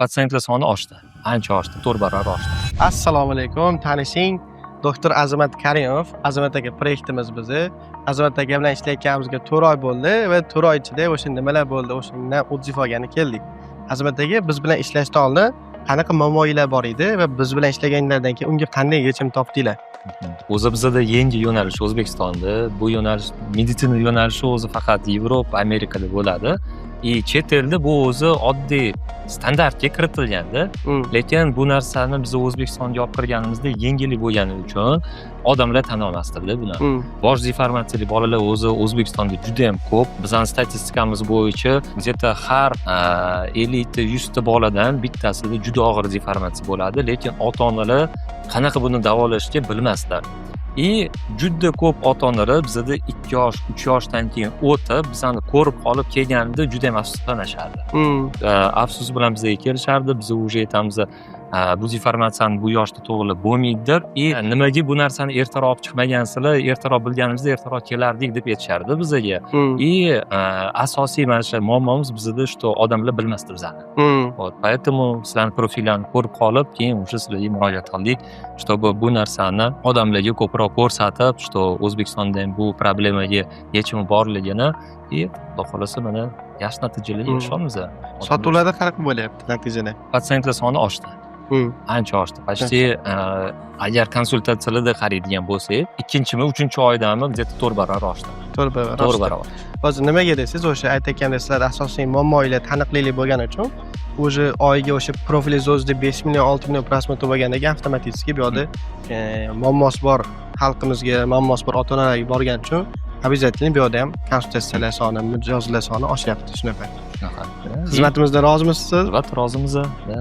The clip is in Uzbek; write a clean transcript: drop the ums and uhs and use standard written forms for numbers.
Patsientlar soni oshdi, ancha oshdi, 4 barobar oshdi. Assalomu alaykum, tanishing, doktor Azamat Karimov. Azamat aka proyektimiz bizni. Azamat aka bilan ishlayotganimizga 4 oy bo'ldi va 4 oy ichida o'sha nimalar bo'ldi, o'shandan отзыв olgani keldik. Azamat aka, biz bilan ishlashdan oldin qanaqa muammolar bor edi va biz bilan ishlaganlardan keyin unga qanday yechim topdinglar? O'zi bizada yangi yo'nalish O'zbekistonda. Bu yo'nalish, meditsina yo'nalishi o'zi faqat Yevropa, Amerikada bo'ladi и chet elda bu o'zi oddiy standartga kiritilganda. Lekin bu narsani biz O'zbekistonga olib kirganimizda yengillik bo'lgani uchun odamlar tan olmasdida buni. Bosh deformatsiyali bolalar o'zi O'zbekistonda juda yam ko'p. Bizani statistikamiz bo'yicha где то har 50 ta, 100 ta boladan bittasida juda og'ir deformatsiya bo'ladi, lekin ota onalar qanaqa buni davolashga bilmaslar. И juda ko'p ota onalar bizada 2 yosh, 3 yoshdan keyin o'tib, bizani ko'rib qolib kelganida juda yam afsuslanishardi. Afsus bilan bizga kelishardi. Biz уже aytamiz, bu deformatsiyani bu yoshda to'g'irlab bo'lmaydi и nimaga bu narsani ertaroq olib chiqmagansizlar, ertaroq bilganimizda ertaroq kelardik, deb aytishardi bizaga. И asosiy mana shu muammomiz bizada, что odamlar bilmasdi bizani. Вот поэтому sizlarni profillarni ko'rib qolib, keyin уже sizlarga murojaat qildik, чтобы bu narsani odamlarga ko'proq ko'rsatib, что O'zbekistonda ham bu problemaga yechimi borligini. И xudo xohlasa, mana yaxshi natijalarga erishyapmiz. Sotuvlarda qanaqa bo'lyapti natijalar? Patsientlar soni oshdi, ancha oshdi. Почти agar konsultatsiyalarda qaraydigan bo'lsak, ikkinchimi, uchinchi oydami, где то 4 barobar oshdi. 4 barobar 4 oshdi. barobar. Hozir nimaga desangiz, o'sha aytayotgandek, sizlar asosiy muammolar taniqlilik bo'lgani uchun уже oyiga o'sha profilingiz o'zida 5 million, 6 million просмотр bo'lgandan keyin avtomatik bu yoqda muammosi bor xalqimizga, muammosi bor ota onalarga borgani uchun обязательно bu yoqda ham konsultatsiyalar soni, mijozlar soni oshyapti shunaqa. Shunaqa. Xizmatimizdan rozimisiz siz? Albatta, rozimiz, да.